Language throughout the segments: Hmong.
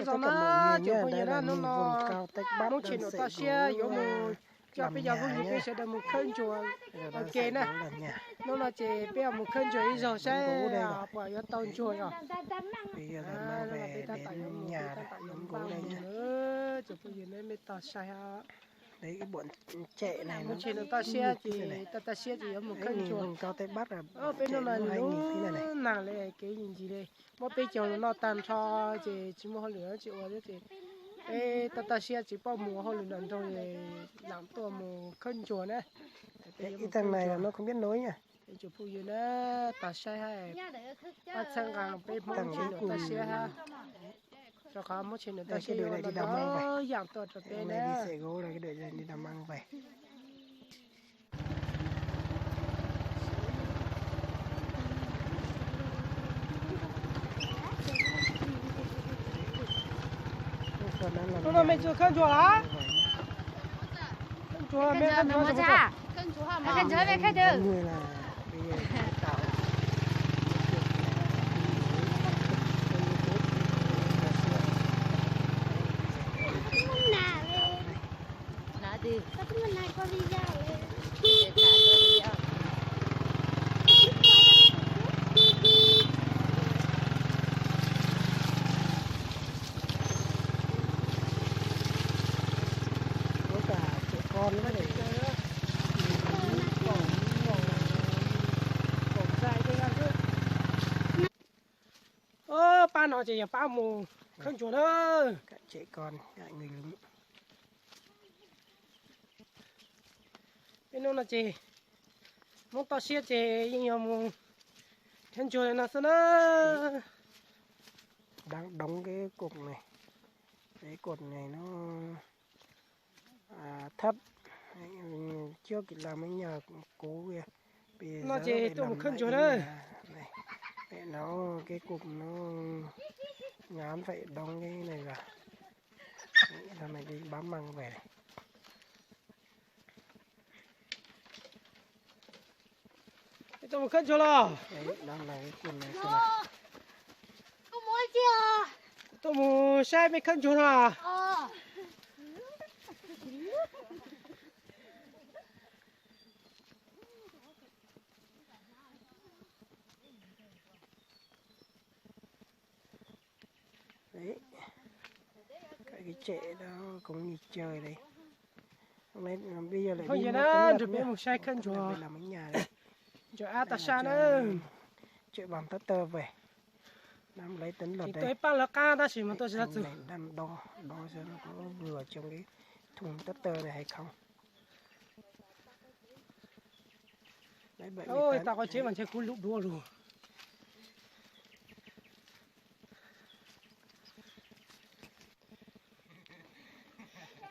Zoo na, cov phooj ywg na, hnub no Hmoob Tshej Nuam toj siab yuav mus coj peb cov phooj ywg peb sawv daws mus khawb ntsuag ua ke na. Hnub no ces peb yuav mus khawb ntsuag ib zaug saib puas yuav tau ntsuag os. Peb tab tom yuav mus, peb tab tom yuav mus na, cov phooj ywg na, mej tog saib os. Hmoob Tshej Nuam toj siab ces toj toj siab ces yuav mus khawb ntsuag. Peb hnub no lub nag li kev ntsis li, muab peb caug noj tag nrho ces tsis muaj hauj lwm tsis ua thiab ces peb toj toj siab tsis paub mus ua hauj lwm nram nroog, lam tuaj mus khawb ntsuag na. Peb cov phooj ywg na, tog saib hab, pab txhawb nqa peb Hmoob Tshej Nuam toj siab hab. Rau qhov Hmoob Tshej Nuam toj siab yuav ua ntau yaam tuaj rau peb na. Hnub no mej tsis khawb ntsuag los? Khawb ntsuag, mej khawb ntsuag, khawb ntsuag, mej khawb ntsuag. Pab no ces yog pab mus khawb ntsuag na. Peb hnub no ces Hmoob toj siab ces yeej yog mus khawb ntsuag li no xwb na. Đang đóng cái cột này. Cái cột này nó thấp. Trước thì làm với nhà cũ kìa. No ces tuaj mus khawb ntsuag na. Nó cái cột nó ngắn, phải đóng cái này vào. Sau này đi bám măng về. Tuaj mus khawb ntsuag los? Tuaj mus saib mej khawb ntsuag no. Đấy. Cái, cái trệ đó cũng như trời đấy. Hôm nay bây giờ lại đi mua tấm lợp nhá. Nrog peb mus saib khawb ntsuag. Ntsuag ab tag sab na. Trệ bằng tester về. Năm lấy tấm lợp đây. Tuaj ib pab lawv qab tab sis mas tuaj tsis tau txog. Đang đo, đo xem nó có vừa trong cái thùng tester này hay không. Oj, tau qhov tsev mas ntshe kuv lub duav lug.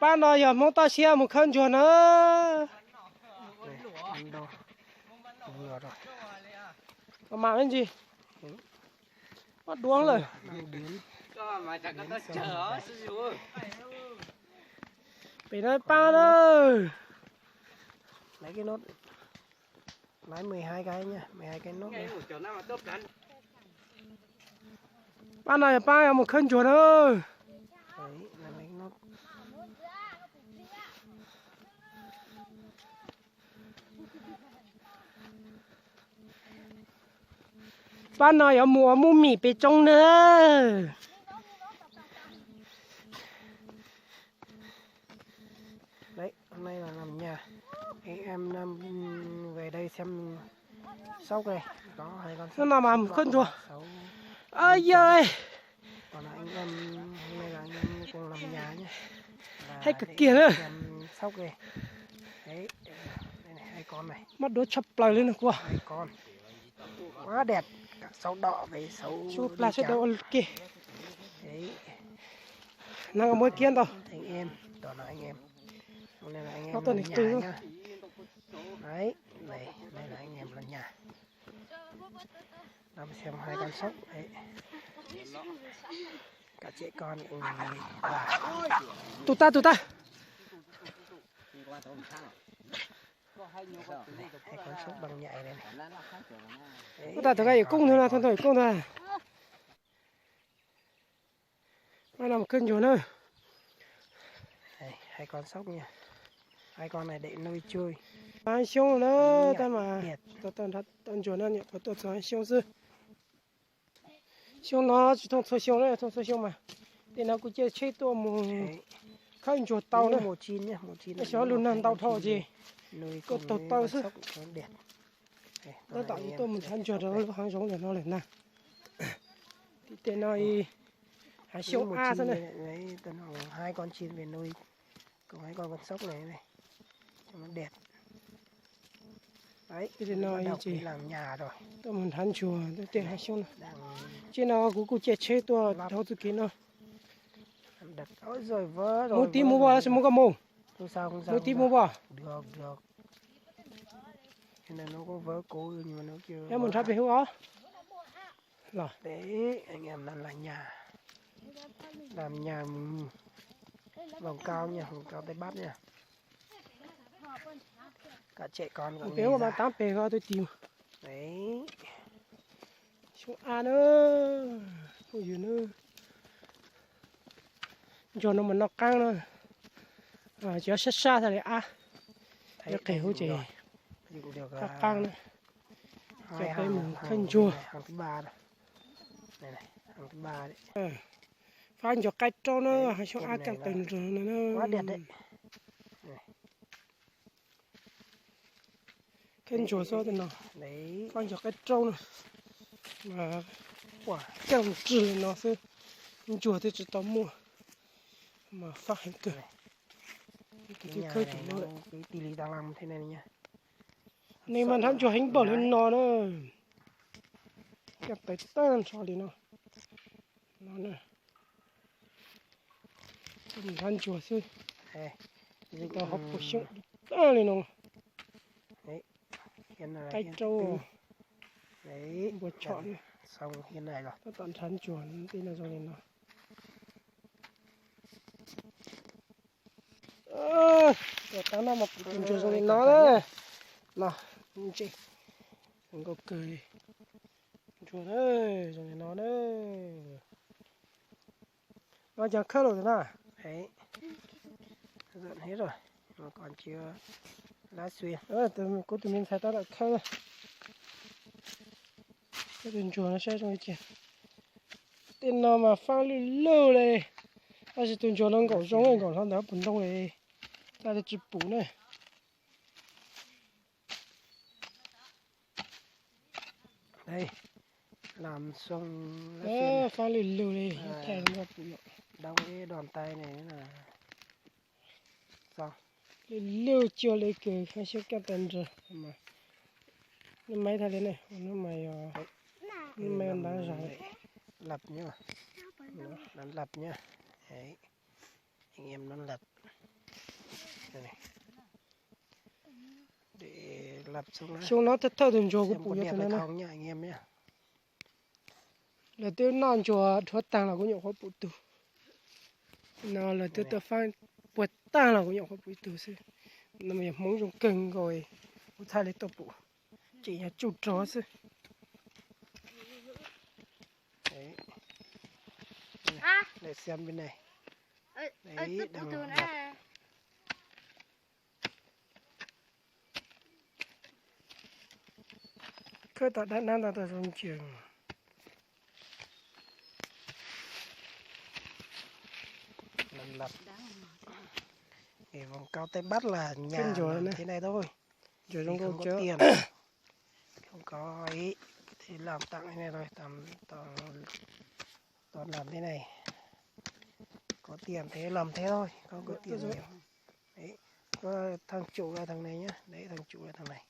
Pab no yog Hmoob toj siab mus khawb ntsuag na. Mam me ntsis, muab duav lawm. Pem no pab na. Lấy mười hai cái nhá, mười hai cái nốt nhá. Pab no yog pab yuav mus khawb ntsuag na. Đấy, là lấy nốt. Pab no yuav mus ua mus mim pem tsoob na. Đấy, hôm nay là làm nhà. Em, em, em về đây xem sóc này, có hai con sóc. Hnub no mas mus khawb ntsuag. Ov yawg, còn là anh em, hôm nay là anh em cùng làm nhà nhé. Hais kawg kiag na. Xem sóc đây. Đấy, đây này, hai con này. Muab duav tshaj plaws li no kuv. Hai con. Quá đẹp, cả sáu đỏ với sáu plag sawv daws ua ke. Đấy. Neeg muaj kiab ntau. Anh em, toàn là anh em. Hôm nay là anh em làm nhà nhá. Đấy, này, đây là anh em làm nhà. Năm xem hai con sóc đấy. Cả trẻ con, ừ, và tus tag, tus tag. Này, hai con sóc bằng nhạy này này. Đấy, tus tag tus kab yawm koob ntag, thov thov yawm koob ntag. Pab no mus khawb ntsuag na. Hai con sóc nha. Hai con này để nuôi chui. Xyoob na, tab mas tau ntsuag no nyuam qhuav tuaj txog xyoob xwb. Xyoo no tsis thooj txhua xyoo na, thooj txhua xyoo mas tej no kuj caij tsheb tuaj mus khawb ntsuag tau na. Xyov lub nag ntau dhau ces tuaj taug taw xwb. Tab tom tuaj mus nrhav ntsuag rau lub hav zoov ntawm no lawm na. Tim tej no hav xyoob ab xwb na. Tim tej no ces tuaj mus nrhav ntsuag tej hav xyoob no. Tsis no kuv kuj caij tsheb tuaj dhau txoj kev no. Mus tib mus voj los sis mus koj mus? Mus tib mus voj. Mus nrhav pem hauv os. Los. Làm nhà vùng cao nha, vùng cao Tây Bắc nha. Pem ua mas taab pem ko twb tim. Xyoob ab na, phooj ywg na. Ntsuag no mas noj qaab na. Tsis sab sab tag li ab. Qis huv ces noj qaab na. Coj peb mus khawb ntsuag. Fab ntsuag qaib raub na, hav xyoob ab kaj tawg nrog no na. Khawb ntsuag xwb no. Fab ntsuag qaib raub na. Mas quaj cag ntswg li no xwb, ntsuag twb tsis tau muaj, mas fab heev kawg. Tus twb khawb tus no lawm. Neeg mas nrhav ntsuag heev npaum li no na. Kaj tawg tag nrho li no. No na. Nrhav ntsuag xwb. Tau hauv paus xyoob tag li no. Qaib raub, npua tshom na. Tab tom nrhav ntsuag tej no zoo li no. Tuaj tav no mas kuv tus ntsuag zoo li no na. No, ntse, zoo nkauj kawg li. Ntsuag zoo li no na. No cas khawb lawm na. Kuv tus me ntxhais tab tom khawb. Khawb tus ntsuag no saib zoo li cas. Tej no mas faab lwj lwj li. Tab sis tus ntsuag no nkaum zoo nkaum hlo ntawm puv ntoo li. Tab sis tsis pum na. Faab lwj lwj li, thaij rau nej pum yom. Lwj lwj cuag li kws hav xyoob kaj tawg nrog. Nub mas ib thaj li ne, nub mas yog, nub mas yog ntav zog li. Lap nyob, lap nyob, lap. Xyoo no thawj thawj tus ntsuag kuv pum yog tus no na. Lawv twb noj ntsuag dhuav tag los kuv nyuam qhuav pum tug. No lawv twb tuaj faab puag tag los kuv nyuam qhuav pum ib tug xwb. No mas yog hmoov zoo kawg nkaus, kuv txhaj li tuaj pum, tseem yog tsuj rog xwb. Khawb tom dab nab ntawd tau zoo ntsia. Vùng cao Tây Bắc là nhà nằm thế này thôi. Thì không có tiền, không có ý thì làm tạm thế này thôi, tạm, toàn, toàn làm thế này. Có tiền thế làm thế thôi, không có tiền nhiều. Đấy, có thằng chủ là thằng này nhá, đấy, thằng chủ là thằng này.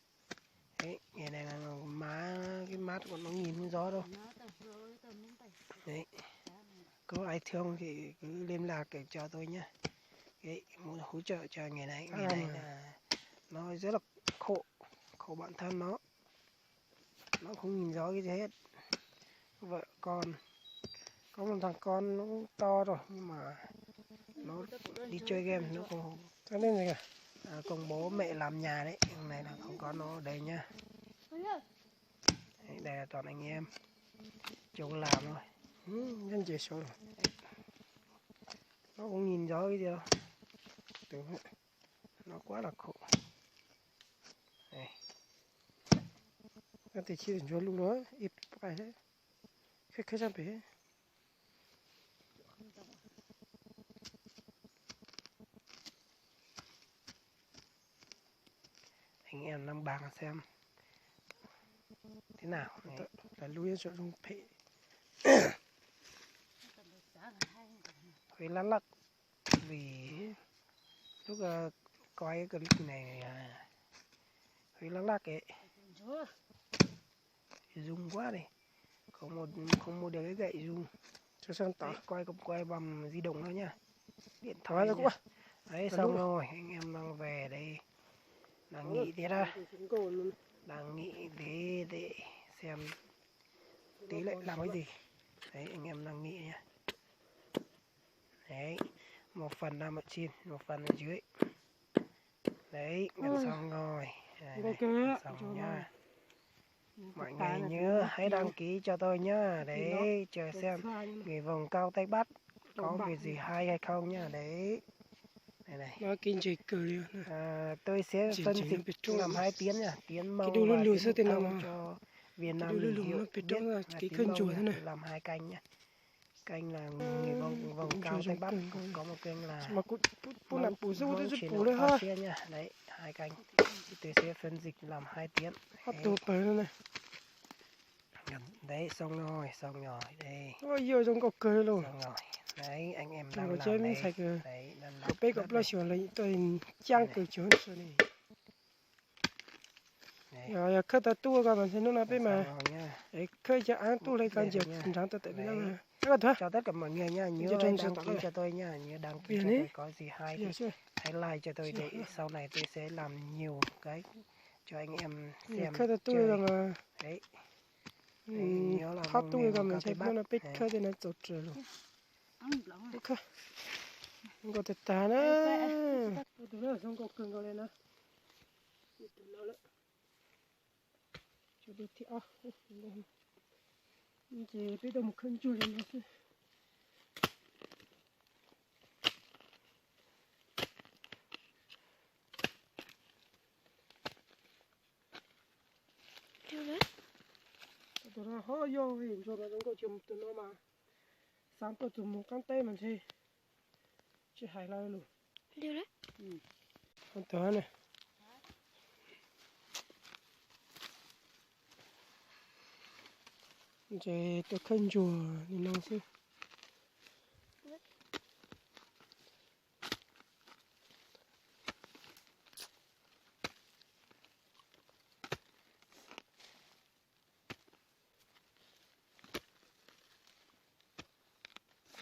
Đấy, ngày này là má, cái mát của nó nhìn không rõ đâu. Đấy, có ai thương thì cứ liên lạc để cho tôi nhá. Đấy, muốn hỗ trợ cho ngày này, ngày này là nó rất là khổ, khổ bản thân nó. Nó không nhìn rõ cái gì hết. Vợ con, có một thằng con nó cũng to rồi nhưng mà nó đi chơi game, nó không, à, công bố mẹ làm nhà đấy, thằng này là không có nó ở đây nhá. Đấy, đây là toàn anh em chung làm thôi. Ub, nyim ntxov ib tiag, no kuab los khuam. Ib pliag ntsuag luj luj, ib pliag khawb khawb sab pem. Anh em đang bàn xem thế nào. Lub ib tsoom zoo phem. Huv laj laj, vim lub koj clip này huv laj laj, zoo quá đi. Không mua, không mua được cái gậy zoom. Cho xem tỏ. Quay, không quay bằng di động thôi nha. Điện thoại nha. Đấy, xong rồi, anh em đang về đây. Đang nghỉ tí đó. Đang nghỉ tí để xem tí lại làm cái gì. Đấy, anh em đang nghỉ nha. Đấy, một phần nằm ở trên, một phần ở dưới. Đấy, ăn xong rồi. Ăn xong nha. Mọi người nhớ hãy đăng ký cho tôi nhá. Đấy, chờ xem người vùng cao Tây Bắc có việc gì hay hay không nhá. Đấy. Này này. Tôi sẽ phân tích làm hai tiếng nha. Tiếng Mông và tiếng Phổ Thông cho Việt Nam mình hiểu biết. Là tiếng Mông nha. Làm hai kênh nha. Kênh là người vùng, vùng cao Tây Bắc, cũng có một kênh là Mông Truyền Online Asia nha. Đấy, hai kênh. Thì tôi sẽ phân dịch làm hai tiếng. Đấy, xong rồi, xong rồi, đây. Ua, yog zoo nkauj kawg li. Xong rồi. Đấy, anh em đang làm đây. Đấy, đang làm. Peb kaum plaub xyuas lawm, tuaj caj kawg, tsis ntshai li. Yog khawb tau tub ko mas ntshe hnub no peb mas khawb cov av tub li ko ntsiav nrov tau tawm pem no. Cho tất cả mọi người nha, nhớ đăng ký cho tôi nha, nhớ đăng ký cho tôi, có gì hay thì hãy like cho tôi để sau này tôi sẽ làm nhiều cái cho anh em xem. Khawb tau tub li ko mas, qhov tub li ko mas ntshe hnub no peb khawb tej no txaus raws lawm. Khawb zoo nkauj tag tag na. Tus no zoo nkauj kawg nkaus li na. Tus no lawm. Ces peb tau mus khawb ntsuag li no xwb. Tus no ho yog vim ntsuag mas zoo nkauj, tus no mas xav tuaj tus mus qaab teb mas ntshe tsis hais lawm lus. Tus ne, ntshe tuaj khawb ntsuag li no xwb.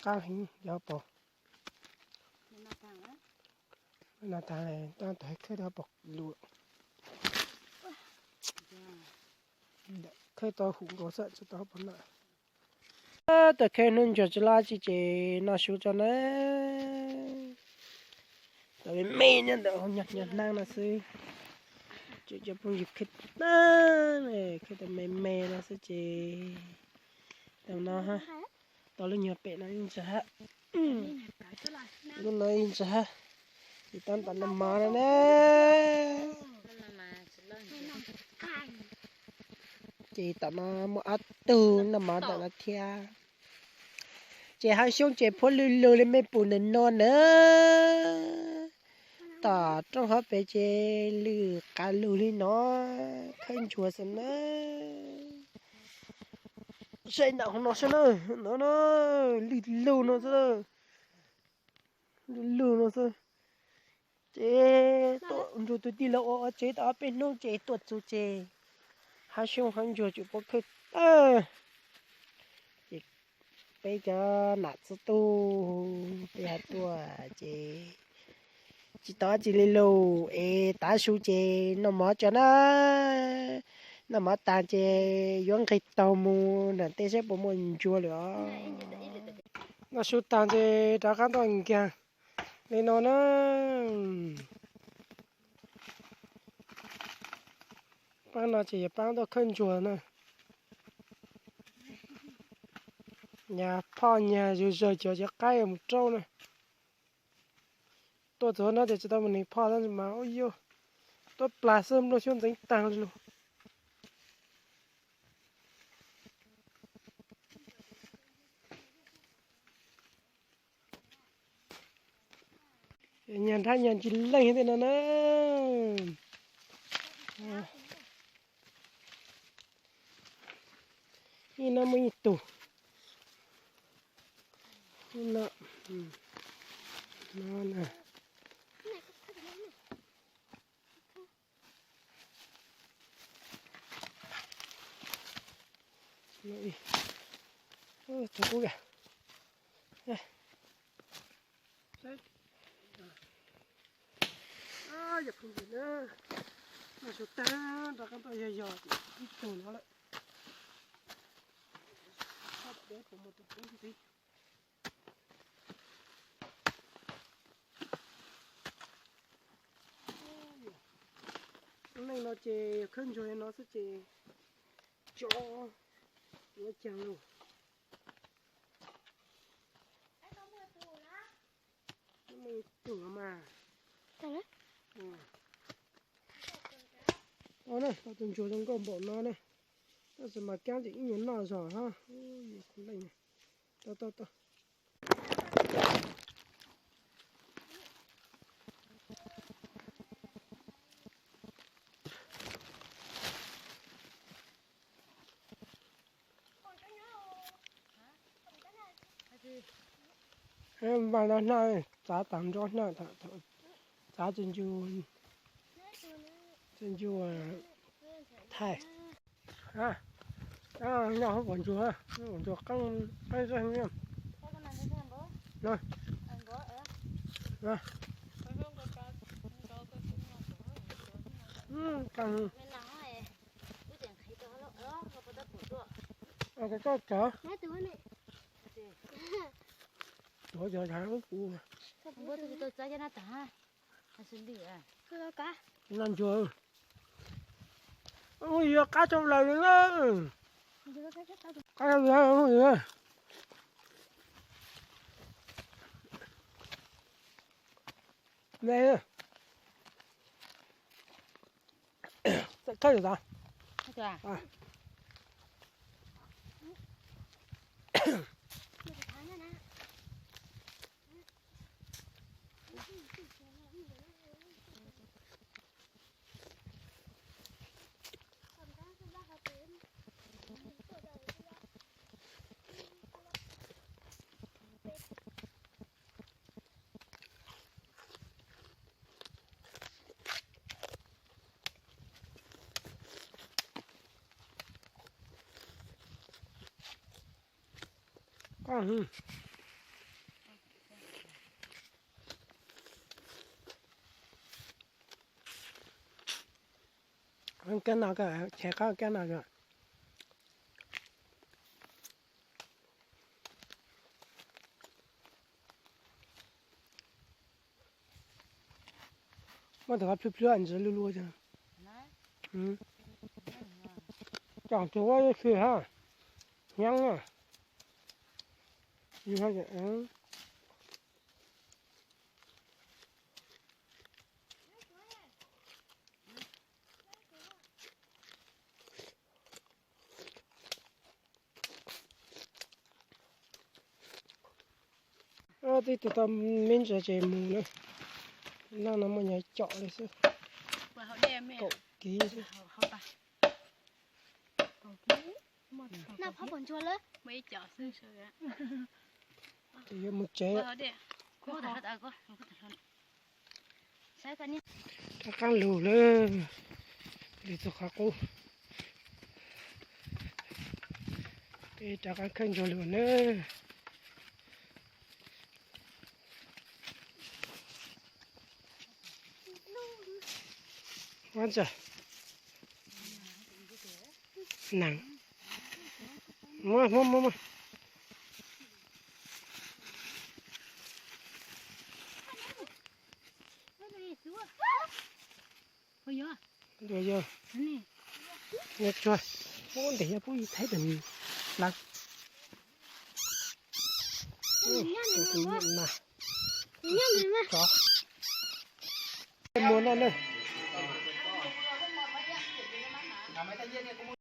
Qaab heev yog pom. No taag, tau khawb tau pom lus. Khawb tau hum nkaus xwb tsis tau pom na. Tau khawb hnub ntsuag tsi lab tsi ces noj su tso na. Tau me me nyob ntawm hauv nyuag hnaab no xwb. Tseem cov phooj ywg khawb tag, khawb tau me me no xwb ces tau no ha. Tau lub nyuag pem no ib ntsis hab. Lub no ib ntsis hab. Ces tab tom noj mov no na. Ces tom no muaj ob tug noj mov tom no thiab. Ces haav xyoob ces phuab lwj lug li mej pum ntawm no na. Tom rooj hauv pes ces lwj qav lug li no, khawb ntsuag xwb na. Saib ntawm hauv no saib na, no na, lwj lug no xwb, lwj lug no xwb. Ces tuaj nrug tus tij laug ua ua tsev tau ob peb hnub ces tuaj txug ces haav xyoob haav ntsuag tseem puab khawb tag. Ces peb cov nam txiv tub peb ho tuaj ces tsis tau dab tsi li lus es tav su ces noj mov tso na. Noj mov tag ces yuav nqis taug mus nram tej saib puas muaj ntsuag lawm os. Noj su tag ces rov qab tuaj nkaag li no na. Paab no ces yog paab tuaj khawb ntsuag na. Nyag phoj nyag zug zawg cov cov qaib mus rau na. Tuaj txog no ces tsis tau mus nws phoj mas ua yuj, tuaj plas xwb nplooj xyoob ntxeev taag li lug. Nyag nrab nyag ntsis leej tej no na. Ib no muaj ib tug. Ib no, no na. Thaum kub kag. Yog phooj ywg na, noj su tag rov qab tuaj yog yog ib tug no lawm. Txhob deb puas muaj tus pub ntxiv. Lub neej no ces yog khawb ntsuag li no xwb ces tso ua caag lauj. Tug mas. Tau tus ntsuag zoo nkauj npaum no ne. Tab sis mas kaab ces ib nyuag noj zog hab. Tau tau tau. Vaaj no hnab, txav taag nrho hnab, txav txuj ncu, txuj ncu thaij. Noj hab pom ntsuag, pom ntsuag qeeb qeeb zog. Qeeb, koj tso. Tuav cov ub kuv. Noj ntsuag. Ub, yuav qab tshaj plaws li na. Qab tshaj plaws. Thawj tas. Kab no, chav qab kab no. Muab tus qab plhwb plhwb ntsis luj luj. Coj tug ua si hab, hnyav na. Tib tug tau me ntsis ces mus na. Noj no muaj nyuag com li xwb. Kaum kiv xwb. Ces yuav mus tsev. Rov qab lug lawm, lug txug qhov qub, rov qab khawb ntsuag lug na. Ua ntsa, neeg, muab muab muab muab. Yog, yog tsuag, ub ntes yog pub ib thaib tag plaws. Mas, tsov. Muag noj na.